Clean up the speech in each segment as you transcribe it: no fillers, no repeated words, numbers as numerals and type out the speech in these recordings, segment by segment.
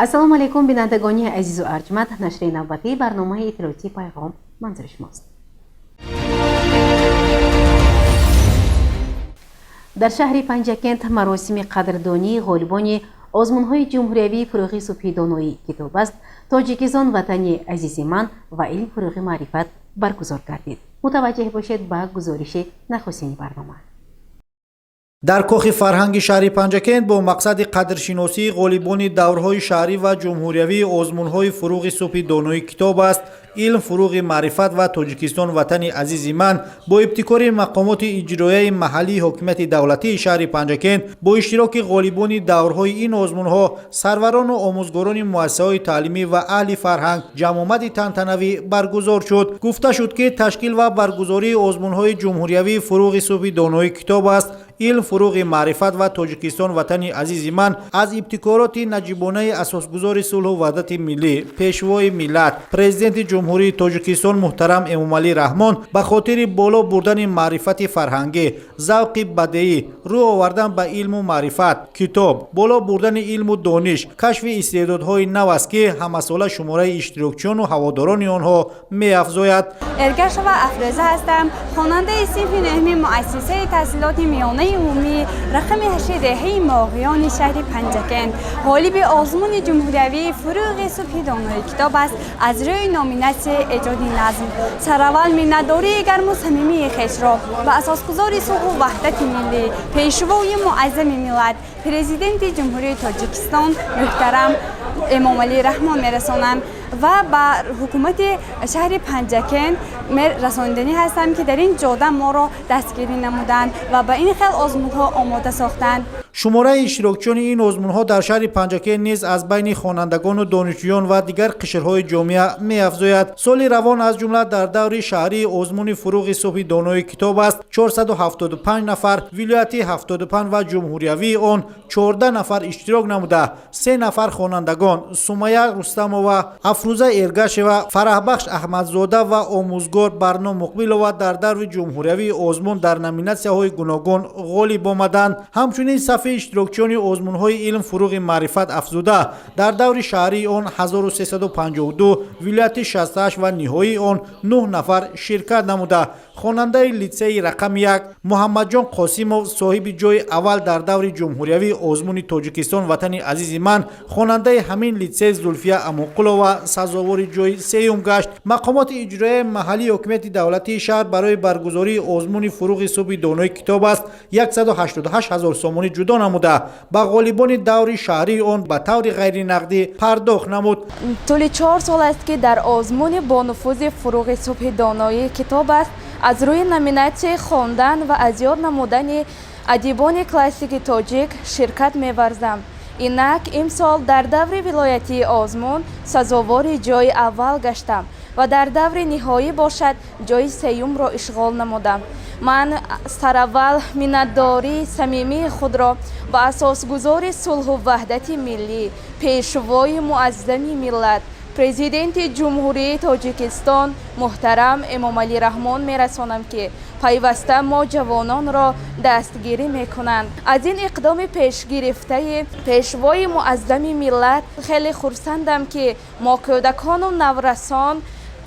Ассалому алайкум, бинандагони азизу арҷманд. Нашри навбатии барномаи иттилоотии «Пайғом» манзури шумост. Дар шаҳри Панҷакент маросими қадрдонии ғолибони озмунҳои ҷумҳуриявии «Фурӯғи субҳи доноӣ китоб аст», «Тоҷикистон ватани азизи ман» ва «Илм фурӯғи маърифат» баргузор гардид. Мутаваҷҷеҳ бошед ба гузориши нахустини барнома. Дар кохи фарҳанги шаҳри Панҷакент бо мақсади қадршиносии ғолибони даврҳои шаҳрӣ ва ҷумҳуриявии озмунҳои «Фурӯғи субҳи доноӣ китоб аст», «Илм фурӯғи маърифат» ва «Тоҷикистон ватани азизи ман» бо ибтикори мақомоти иҷроияи маҳаллии ҳокимияти давлатии шаҳри Панҷакент бо иштироки ғолибони даврҳои ин озмунҳо, сарварону омӯзгорони муассисаҳои таълимӣ ва аҳли фарҳанг ҷамъомади тантанавӣ баргузор шуд. Гуфта шуд, ки ташкил ва баргузории озмунҳои ҷумҳуриявии «Фурӯғи субҳи доноӣ китоб аст», «Илм фурӯғи маърифат» ва «Тоҷикистон ватани азизи ман» аз ибтикороти наҷибонаи асосгузори сулҳу ваҳдати миллӣ, пешвои миллат, Президенти Ҷумҳурии Тоҷикистон муҳтарам Эмомалӣ Раҳмон ба хотири боло бурдани маърифати фарҳангӣ, завқи бадеӣ, рӯ овардан ба илму маърифат, китоб, боло бурдани илму дониш, кашфи истеъдодҳои нав аст, ки ҳамасола шумораи иштирокчиёну ҳаводорони онҳо меафзояд. Эргашова Афрӯза ҳастам, хонандаи синфи нӯҳми муассисаи таҳсилоти миёнаи умумӣ рақами ҳашти деҳаи Моғиёни шаҳри Панҷакент, ғолиби озмуни ҷумҳуриявии «Фурӯғи субҳи донои китоб аст» аз рӯи номинатсияи эҷоди назм. Сараввал миннатдории гарму самимии хешро ба асосгузори сулҳу ваҳдати миллӣ, пешвои муаззами миллат, Президенти Ҷумҳурии Тоҷикистон муҳтарам Эмомалӣ Раҳмон мерасонам ва ба ҳукумати шаҳри Панҷакент мерасониданӣ ҳастам, ки дар ин ҷода моро дастгирӣ намуданд ва ба ин хел озмунҳо омода сохтанд. Шумораи иштирокчиёни ин озмунҳо дар шаҳри Панҷакент низ аз байни хонандагону донишҷӯён ва дигар қишрҳои ҷомеа меафзояд. Соли равон, аз ҷумла дар даври шаҳрии озмуни «Фурӯғи субҳи донои китоб аст» 475 нафар, вилояти 75 ва ҷумҳуриявии он 14 нафар иштирок намуда, се нафар хонандагон Сумая Рустамова, Афрӯза Эргашева, Фараҳбахш Аҳмадзода ва омӯзгор Барно Муқбилова дар даври ҷумҳуриявии озмун дар номинатсияҳои гуногун ғолиб омаданд. Ҳамчунин сафи иштирокчиёни озмунҳои «Илм фурӯғи маърифат» афзуда, дар даври шаҳрии он 1352, вилояти 68 ва ниҳоии он 9 нафар ширкат намуда, хонандаи литсеи рақами 1 Муҳаммадҷон Қосимов соҳиби ҷои аввал дар даври ҷумҳуриявии озмуни «Тоҷикистон ватани азизи ман», хонандаи ҳамин литсей Зулфия Амонқулова сазовори ҷои сеюм гашт. Мақомоти иҷроияи маҳаллии ҳокимияти давлатии шаҳр барои баргузории озмуни «Фурӯғи субҳи донои китоб аст» 188 ҳазор сомонӣ ҷудо намуда, ба ғолибони даври шаҳрии он ба таври ғайринақдӣ пардохт намуд. Тӯли 4 сол аст, ки дар озмуни бонуфузи «Фурӯғи субҳи доноии китоб аст» аз рӯи номинатсияи хондан ва аз ёд намудани адибони классики тоҷик ширкат меварзам. Инак имсол дар даври вилоятии озмун сазовори ҷои аввал гаштам ва дар даври ниҳоӣ бошад, ҷои сеюмро ишғол намудам. Ман сараввал миннатдории самимии худро ба асосгузори сулҳу ваҳдати миллӣ, пешвои муаззами миллат, Президенти Ҷумҳурии Тоҷикистон муҳтарам Эмомалӣ Раҳмон мерасонам, ки пайваста мо ҷавононро дастгирӣ мекунанд. Аз ин иқдоми пешгирифтаи пешвои муаззами миллат хеле хурсандам, ки мо кӯдакону наврасон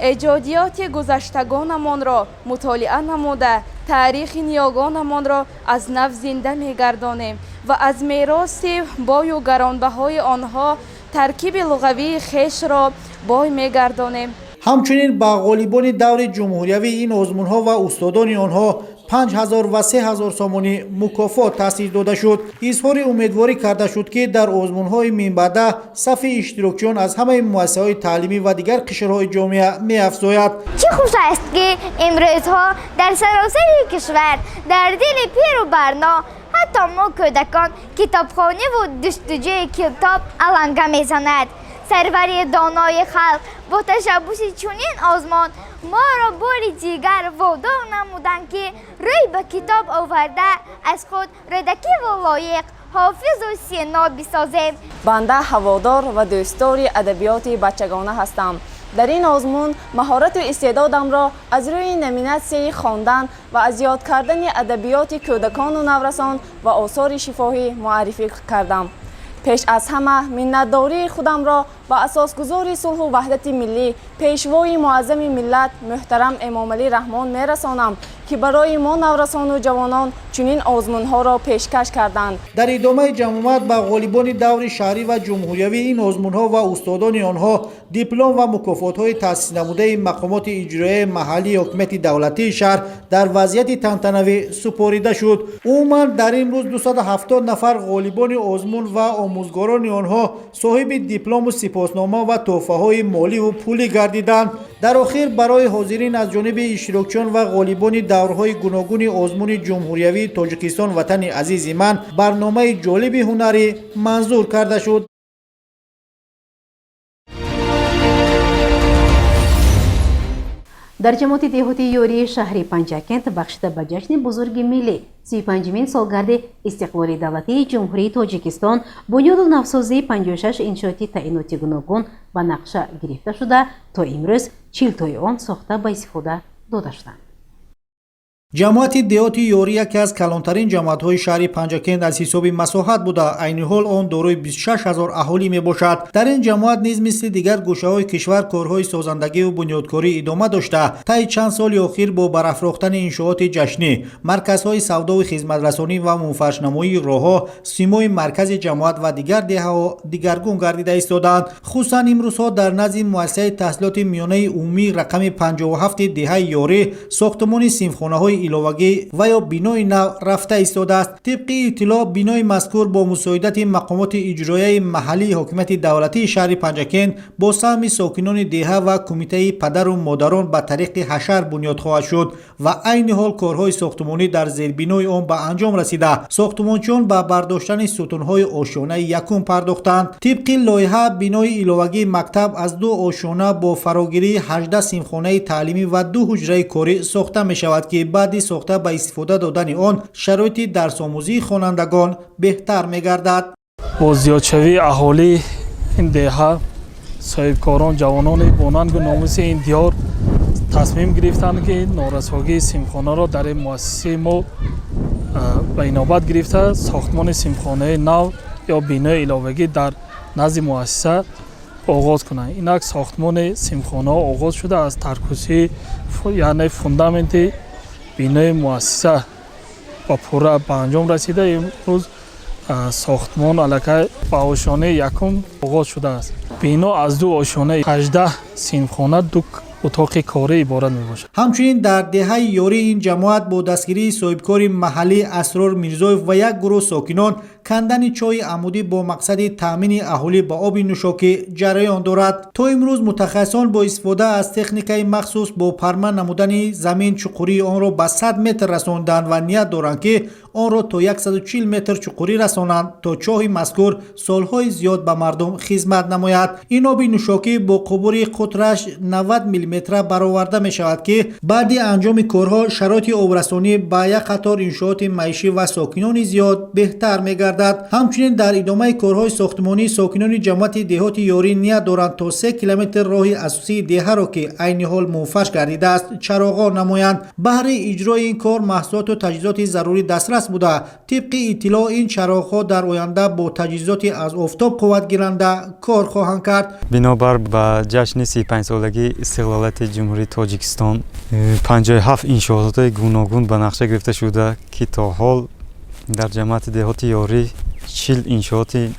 эҷодиёти гузаштагонамонро мутолиа намуда, таърихи ниёгонамонро аз нав зинда мегардонем ва аз мероси бою гаронбаҳои онҳо таркиби луғавии хешро бой мегардонем. Ҳамчунин ба ғолибони даври ҷумҳуриявии ин озмунҳо ва устодони онҳо 5000 ва 3000 сомонӣ мукофот таъсис дода шуд. Изҳори умедворӣ карда шуд, ки дар озмунҳои минбаъда сафи иштирокчиён аз ҳамаи муассисаҳои таълимӣ ва дигар қишрҳои ҷомеа меафзояд. Чӣ хуш аст, ки имрӯзҳо дар саросари кишвар, дар дили пиру барно, ҳатто мо кӯдакон, китобхониву ҷустуҷӯи китоб аланга мезанад. Сарвари донои халқ бо ташаббуси чунин озмун моро бори дигар водор намуданд, ки рӯй ба китоб оварда, аз худ Рӯдакиву Лоиқ, Ҳофизу Сино бисозем. Банда ҳаводор ва дӯстдори адабиёти бачагона ҳастам. Дар ин озмун маҳорату истеъдодамро аз рӯи номинатсияи хондан ва аз ёд кардани адабиёти кӯдакону наврасон ва осори шифоҳӣ муаррифӣ кардам. Пеш аз ҳама миннатдории худамро ба асосгузори сулҳу ваҳдати миллӣ, пешвои муаззами миллат муҳтарам Эмомалӣ Раҳмон мерасонам, ки барои мо наврасону ҷавонон чунин озмунҳоро пешкаш карданд. Дар идомаи ҷамъомад ба ғолибони даври шаҳрӣ ва ҷумҳуриявии ин озмунҳо ва устодони онҳо диплом ва мукофотҳои таъсиснамудаи мақомоти иҷроияи маҳаллии ҳокимияти давлатии шаҳр дар вазъияти тантанавӣ супорида шуд. Умуман дар ин рӯз 270 нафар ғолибони озмун ва омӯзгорони онҳо соҳиби диплому сипоснома ва тӯҳфаҳои моливу пулӣ гардиданд. Дар охир барои ҳозирин аз ҷониби иштирокчиён ва ғолибони даврҳои гуногуни озмуни ҷумҳуриявии Тоҷикистон ватани азизи ман барномаи ҷолиби ҳунарӣ манзур карда шуд. Дар ҷамоати деҳоти Ёрии шаҳри Панҷакент бахшида ба ҷашни бузурги миллӣ, 35-умин солгарди истиқлоли давлатии Ҷумҳурии Тоҷикистон, бунёду навсозии 56 иншооти таъиноти гуногун ба нақша гирифта шуда, то имрӯз 40тои он сохта ба истифода дода шуданд. Ҷамоати деҳоти Ёрӣ яке аз калонтарин ҷамоатҳои шаҳри Панҷакент аз ҳисоби масоҳат буда, айни ҳол он дорои 26 ҳазор аҳолӣ мебошад. Дар ин ҷамоат низ мисли дигар гӯшаҳои кишвар корҳои созандагиву бунёдкорӣ идома дошта, таи чанд соли охир бо барафрохтани иншооти ҷашнӣ, марказҳои савдову хизматрасонӣ ва мунфаршнамоии роҳҳо симои маркази ҷамоат ва дигар деҳаҳо дигаргун гардида истодаанд. Хусусан имрӯзҳо дар назди муассисаи таҳсилоти миёнаи умумии рақами 57 деҳаи Ёрӣ сохтмони синфхонаҳои иловагӣ ва ё бинои нав рафта истодааст. Тибқи иттилоъ, бинои мазкур бо мусоидати мақомоти иҷроияи маҳаллии ҳокимияти давлатии шаҳри Панҷакент бо саҳми сокинони деҳа ва кумитаи падару модарон ба тариқи ҳашар бунёд хоҳад шуд ва айни ҳол корҳои сохтмонӣ дар зербинои он ба анҷом расида, сохтмончиён ба бардоштани сутунҳои ошёнаи якум пардохтанд. Тибқи лоиҳа, бинои иловагии мактаб аз ду ошёна бо фарогирии 18 синфхонаи таълимӣ ва ду ҳуҷраи корӣ сохта мешавад, ки баъди сохта ба истифода додани он шароити дарсомӯзии хонандагон беҳтар мегардад. Бо зиёдшавии аҳолии ин деҳа, соҳибкорон, ҷавонони бонангу номуси ин диёр тасмим гирифтанд, ки норасогии синфхонаро дар ин муассисаи мо ба инобат гирифта, сохтмони синфхонаи нав ё бинои иловагӣ дар назди муассиса оғоз кунанд. Инак сохтмони синфхонаҳо оғоз шуда, аз таркусӣ, яъне фундаменти бинои муассиса ба пурра ба анҷом расида, имрӯз сохтмон аллакай ба ошёнаи якум оғоз шудааст. Бино аз ду ошёнаи, 18 синфхона, ду утоқи корӣ иборат мебошад. Ҳамчунин дар деҳаи Ёрии ин ҷамоат бо дастгирии соҳибкори маҳаллӣ Асрор Мирзоев ва як гурӯҳ сокинон кандани чоҳи амудӣ бо мақсади таъмини аҳолӣ ба оби нӯшокӣ ҷараён дорад. То имрӯз мутахассисон бо истифода аз техникаи махсус бо парма намудани замин чуқурии онро ба 100 метр расонданд ва ният доранд, ки онро то 140 метр чуқурӣ расонанд, то чоҳи мазкур солҳои зиёд ба мардум хизмат намояд. Ин оби нӯшокӣ бо қубури қутраш 90 миллиметра бароварда мешавад, ки баъди анҷоми корҳо шароити обрасонӣ ба як қатор иншооти маишӣ ва сокинони зиёд беҳтар мегардад. Ҳамчунин дар идомаи корҳои сохтмонӣ сокинони ҷамоати деҳоти Ёрӣ ният доранд, то 3 километр роҳи асосии деҳаро, ки айни ҳол мунфарш гардидааст, чароғон намоянд. Баҳри иҷрои ин кор маҳсулоту таҷҳизоти зарурӣ дастрас буда, тибқи иттилоъ, ин чароғҳо дар оянда бо таҷҳизоти аз офтоб қувватгиранда кор хоҳанд кард. Бинобар ба ҷашни 35-солагии истиқлолияти Ҷумҳурии Тоҷикистон 57 иншоотҳои гуногун ба нақша гирифта шуда, ки то ҳол дар ҷамоати деҳоти Ёрӣ 40 иншооти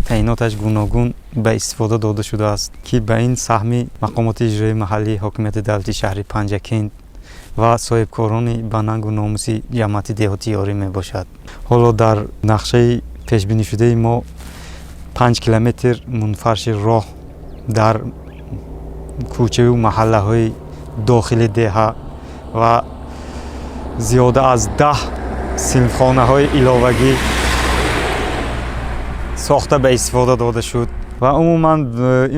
таъиноташ гуногун ба истифода дода шудааст, ки ба ин саҳми мақомоти иҷроии маҳаллии ҳокимияти давлатии шаҳри Панҷакент ва соҳибкорони банангу номуси ҷамоати деҳоти Ёрӣ мебошад. Ҳоло дар нақшаи пешбинишудаи мо 5 километр мунфарши роҳ дар кӯчаву маҳаллаҳои дохили деҳа ва зиёда аз 10 синфхонаҳои иловагӣ сохта ба истифода дода шуд ва умуман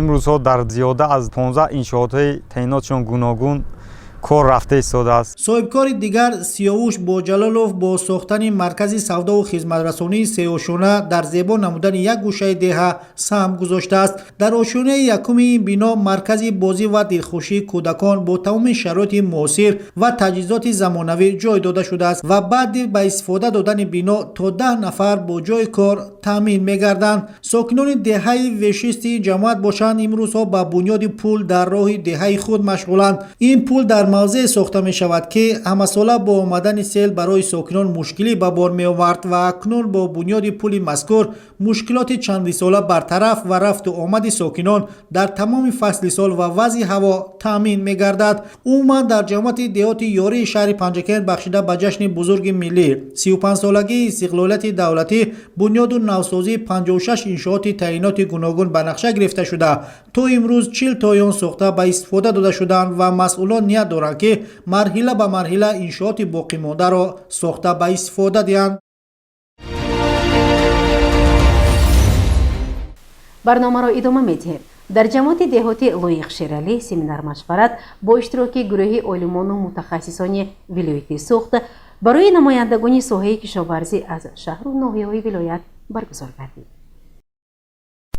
имрӯзҳо дар зиёда аз 15 иншоотҳои таъинотшон гуногун Кор рафта истодааст. Соҳибкори дигар Сиёвуш Боҷалолов бо сохтани маркази савдову хизматрасонии сеошона дар зебо намудани як гӯшаи деҳа саҳм гузоштааст. Дар ошёнаи якуми ин бино маркази бозӣ ва дилхушии кӯдакон бо тамоми шароити муосир ва таҷҳизоти замонавӣ ҷой дода шудааст ва баъди ба истифода додани бино то 10 нафар бо ҷойи кор таъмин мегарданд. Сокинони деҳаи Вешисти ин ҷамоат бошанд, имрӯзҳо ба бунёди пул дар роҳи деҳаи худ машғуланд. Ин пул дар мавзее сохта мешавад, ки ҳамасола бо омадани сел барои сокинон мушкилӣ ба бор меовард ва акнун бо бунёди пули мазкур мушкилоти чандисола бартараф ва рафту омади сокинон дар тамоми фасли сол ва вазъи ҳаво таъмин мегардад. Умуман, дар ҷамоати деҳоти Ёрии шаҳри Панҷакент бахшида ба ҷашни бузурги миллӣ, 35-солагии истиқлолияти давлатӣ, бунёду навсозии 56 иншооти таъиноти гуногун ба нақша гирифта шуда, то имрӯз 40 тои он сохта ба истифода дода шуданд ва масъулон ният доранд, ки марҳила ба марҳила иншооти боқимондаро сохта ба истифода диҳанд. Барномаро идома медиҳем. Дар ҷамоати деҳоти Лоиқ Шералӣ семинар машварат бо иштироки гурӯҳи олимону мутахассисони вилояти Суғд барои намояндагони соҳаи кишоварзӣ аз шаҳру ноҳияҳои вилоят баргузор гардид.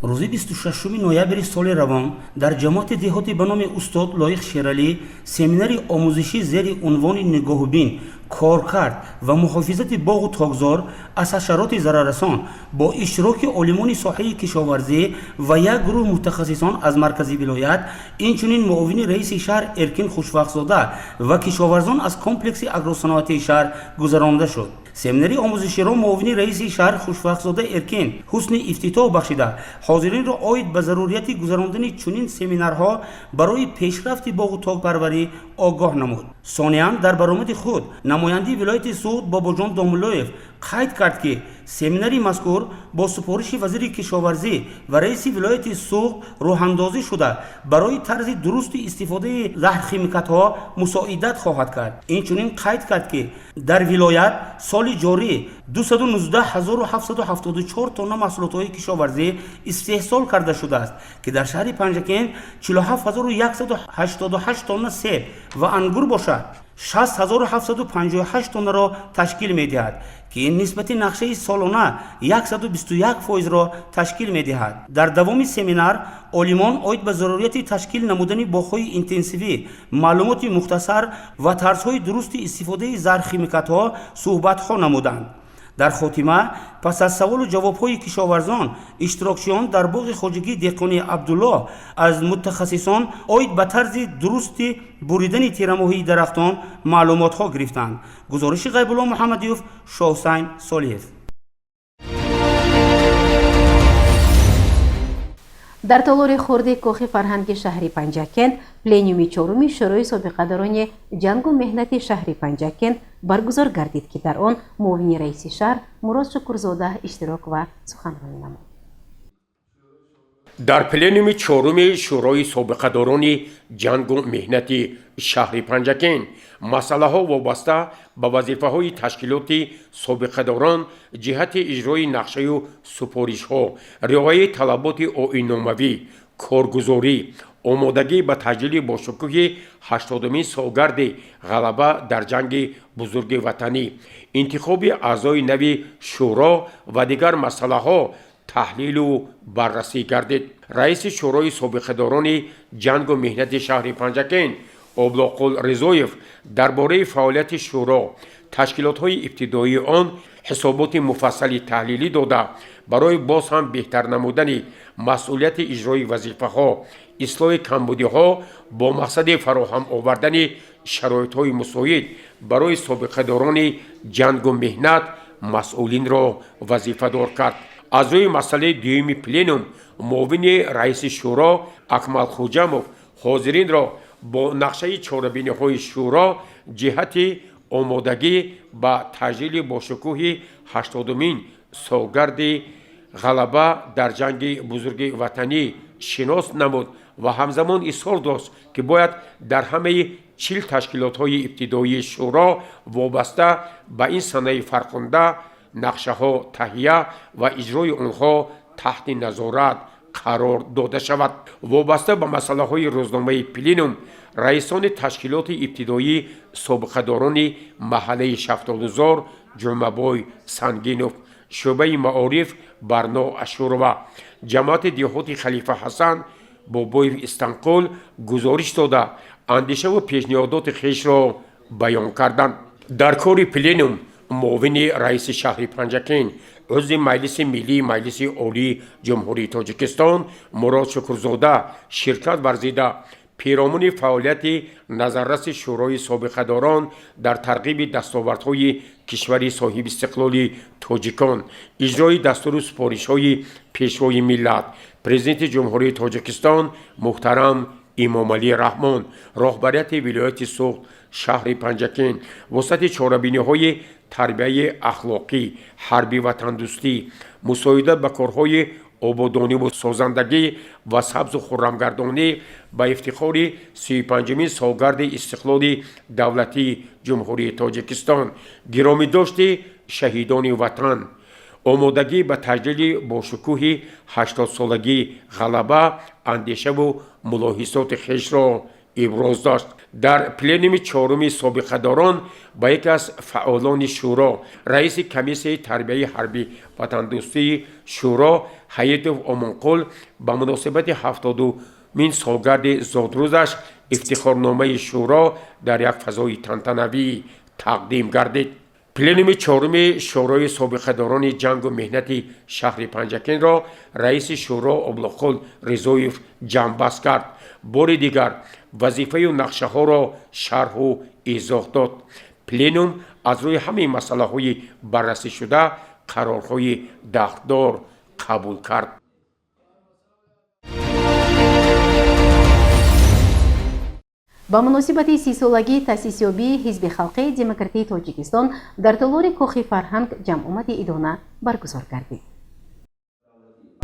Рӯзи 26 ноябри соли равон дар ҷамоати деҳоти ба номи устод Лоиқ Шералӣ семинари омӯзишӣ зери унвони «Нигоҳубин, коркард ва муҳофизати боғу токзор аз ҳашароти зараррасон» бо иштироки олимони соҳаи кишоварзӣ ва як гурӯҳ мутахассисон аз маркази вилоят, инчунин муовини раиси шаҳр Эркин Хушвақтзода ва кишоварзон аз комплекси агросаноатии шаҳр гузаронида шуд. Семинари омӯзиширо муовини раиси шаҳр Хушвақтзода Эркин ҳусни ифтитоҳ бахшида, ҳозиринро оид ба зарурияти гузарондани чунин семинарҳо барои пешрафти боғу токпарварӣ огоҳ намуд. Сониян, дар баромади худ намояндаи вилояти Суғд Бобоҷон Домуллоев қайд кард, ки семинари мазкур бо супориши вазири кишоварзӣ ва раиси вилояти Суғд роҳандозӣ шуда, барои тарзи дурусти истифодаи заҳрхимикатҳо мусоидат хоҳад кард. Инчунин қайд кард, ки дар вилоят соли ҷорӣ 219 774 тонна маҳсулотҳои кишоварзӣ истеҳсол карда шудааст, ки дар шаҳри Панҷакент 47 188 тонна себ ва ангур бошад, 60 758 тоннаро ташкил медиҳад, ки ин нисбати нақшаи солона 121 фоизро ташкил медиҳад. Дар давоми семинар олимон оид ба зарурияти ташкил намудани боғҳои интенсивӣ маълумоти мухтасар ва тарзҳои дурусти истифодаи заҳрхимикатҳо суҳбатҳо намуданд. Дар хотима, пас аз саволу ҷавобҳои кишоварзон, иштирокчиён дар боғи хоҷагии деҳқонии Абдуллоҳ аз мутахассисон оид ба тарзи дурусти буридани тирамоҳии дарахтон маълумотҳо гирифтанд. Гузориши Ғайбулло Муҳаммадиёв, Шоҳусайн Солиев. Дар толори хурди кохи фарҳанги шаҳри Панҷакент пленуми чоруми Шӯрои собиқадорони ҷангу меҳнати шаҳри Панҷакент баргузор гардид, ки дар он муовини раиси шаҳр Мурод Шукурзода иштирок ва суханронӣ намуд. Дар пленуми чоруми Шӯрои собиқадорони ҷангу меҳнати шаҳри Панҷакент масъалаҳо вобаста ба вазифаҳои ташкилоти собиқадорон ҷиҳати иҷрои нақшаю супоришҳо, риояи талаботи оинномавӣ, коргузорӣ, омодагӣ ба таҷлили бошукӯҳи 80-умин солгарди ғалаба дар Ҷанги Бузурги Ватанӣ, интихоби аъзои нави шӯро ва дигар масъалаҳо таҳлилу баррасӣ гардид. Раиси Шӯрои собиқадорони ҷангу меҳнати шаҳри Панҷакент Облоқул Ризоев дар бораи фаъолияти шӯро, ташкилотҳои ибтидоии он ҳисоботи муфассали таҳлилӣ дода, барои боз ҳам беҳтар намудани масъулияти иҷрои вазифаҳо, ислоҳи камбудиҳо бо мақсади фароҳам овардани шароитҳои мусоид барои собиқадорони ҷангу меҳнат масъулинро вазифадор кард. Аз рӯи масъалаи дуюми пленум муовини раиси шӯро Акмал Хуҷамов ҳозиринро бо нақшаи чорабиниҳои шӯро ҷиҳати омодагӣ ба таҷлили бошукӯҳи 80-умин солгарди ғалаба дар Ҷанги Бузурги Ватанӣ шинос намуд ва ҳамзамон изҳор дошт, ки бояд дар ҳамаи 40 ташкилотҳои ибтидоии шӯро вобаста ба ин санаи фархунда нақшаҳо таҳия ва иҷрои онҳо таҳти назорат қарор дода шавад. Вобаста ба масъалаҳои рӯзномаи пленум Раисони ташкилоти ибтидоӣ собиқадорони маҳаллаи Шафтолузор Ҷумъабой Сангинов, шӯъбаи маориф Барно Ашурова, ҷамоати деҳоти Халифа Ҳасан Бобоев Истанқул гузориш дода, андешаву пешниҳодоти хешро баён карданд. Дар кори пленум муовини раиси шаҳри Панҷакент, узви Маҷлиси Миллии Маҷлиси Олии Ҷумҳурии Тоҷикистон Мурод Шукрзода ширкат варзида, пиромуни фаъолияти назарраси Шӯрои собиқадорон дар тарғиби дастовардҳои кишвари соҳибистиқлоли тоҷикон, иҷрои дастуру супоришҳои Пешвои миллат, Президенти Ҷумҳурии Тоҷикистон муҳтарам Эмомалӣ Раҳмон, роҳбарияти вилояти Суғд, шаҳри Панҷакент, вусъати чорабиниҳои тарбияи ахлоқӣ, ҳарби ватандӯстӣ, мусоидат ба корҳои ободониву созандагӣ ва сабзу хуррамгардонӣ ба ифтихори 35-умин солгарди истиқлоли давлатии Ҷумҳурии Тоҷикистон, гиромидошти шаҳидони Ватан, омодагӣ ба таҷлили бошукӯҳи 80-солагии Ғалаба андешаву мулоҳизоти хешро иброз дошт. Дар пленуми чоруми собиқадорон ба яке аз фаъолони шӯро, раиси комиссияи тарбияи ҳарби ватандӯстии шӯро Ҳаитов Омонқул ба муносибати 70-умин солгарди зодрӯзаш ифтихорномаи шӯро дар як фазои тантанавӣ тақдим гардид. Пленуми чоруми Шӯрои собиқадорони ҷангу меҳнати шаҳри Панҷакентро раиси шӯро Облоқул Ризоев ҷамъбаст кард, бори дигар вазифаю нақшаҳоро шарҳу изоҳ дод. Пленум аз рӯи ҳамаи масъалаҳои баррасӣшуда қарорҳои дахлдор қабул кард. Ба муносибати 30-солагии таъсисёбии Ҳизби халқии демократии Тоҷикистон дар толори Кохи фарҳанг ҷамъомади идона баргузор гардид.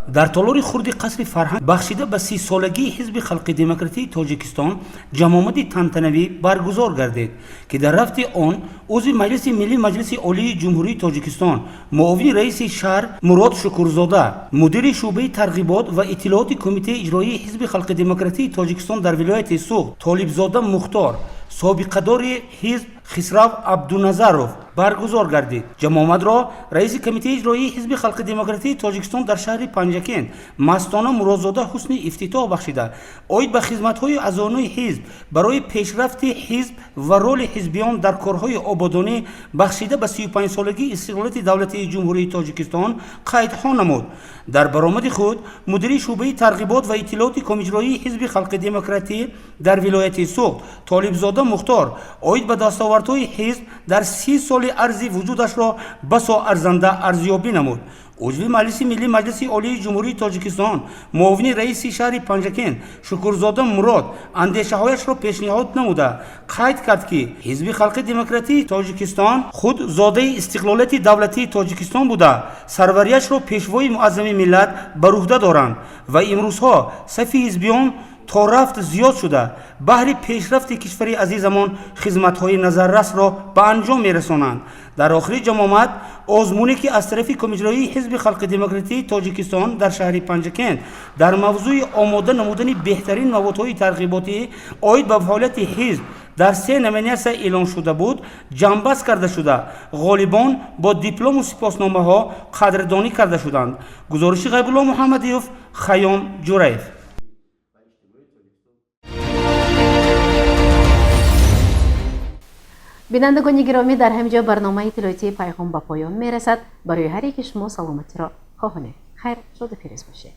Дар толори хурди қасри фарҳанг бахшида ба 30-солагии Ҳизби халқи демократии Тоҷикистон ҷамъомади тантанавӣ баргузор гардид, ки дар рафти он узви Маҷлиси Миллии Маҷлиси Олии Ҷумҳурии Тоҷикистон, муовини раиси шаҳр Мурод Шукурзода, мудири шӯъбаи тарғибот ва иттилооти Кумитаи иҷроии Ҳизби халқи демократии Тоҷикистон дар вилояти Суғд Толибзода Мухтор, собиқадори ҳизб Хисрав Абдуназаров баргузор гардид. Ҷамъомадро раиси Кумитаи иҷроии Ҳизби халқи демократии Тоҷикистон дар шаҳри Панҷакент Мастона Муродзода ҳусни ифтитоҳ бахшида, оид ба хизматҳои аъзонои ҳизб барои пешрафти ҳизб ва роли ҳизбиён дар корҳои ободонӣ бахшида ба 35-солагии истиқлолияти давлатии Ҷумҳурии Тоҷикистон қайдҳо намуд. Дар баромади худ мудири шӯъбаи тарғибот ва иттилооти Комиҷроии Ҳизби халқи демократӣ дар вилояти Суғд Толибзода Мухтор оид ба дастовардҳои ҳизб дар 30 соли арзи вуҷудашро басо арзанда арзёбӣ намуд. Узви Маҷлиси Миллии Маҷлиси Олии Ҷумҳурии Тоҷикистон, муовини раиси шаҳри Панҷакент Шукурзода Мурод андешаҳояшро пешниҳод намуда, қайд кард, ки Ҳизби халқи демократии Тоҷикистон худ зодаи истиқлолияти давлатии Тоҷикистон буда, сарварияшро Пешвои муаззами миллат бар уҳда доранд ва имрӯзҳо сафи ҳизбиён то рафт зиёд шуда, баҳри пешрафти кишвари азизамон хизматҳои назаррасро ба анҷом мерасонанд. Дар охири ҷамъомад озмуне, ки аз тарафи Комиҷроии Ҳизби халқи демократии Тоҷикистон дар шаҳри Панҷакент дар мавзӯи омода намудани беҳтарин маводҳои тарғиботӣ оид ба фаъолияти ҳизб дар се номинатсия эълон шуда буд, ҷамъбаст карда шуда, ғолибон бо диплому сипосномаҳо қадрдонӣ карда шуданд. Гузориши Ғайбулло Муҳаммадиёв, Хайём Ҷураев. Бинандагони гиромӣ, дар ҳамин ҷо барномаи иттилоотии Пайғом ба поён мерасад. Барои ҳар яки шумо саломатиро хоҳонем. Хайр, шоду фирӯз бошед.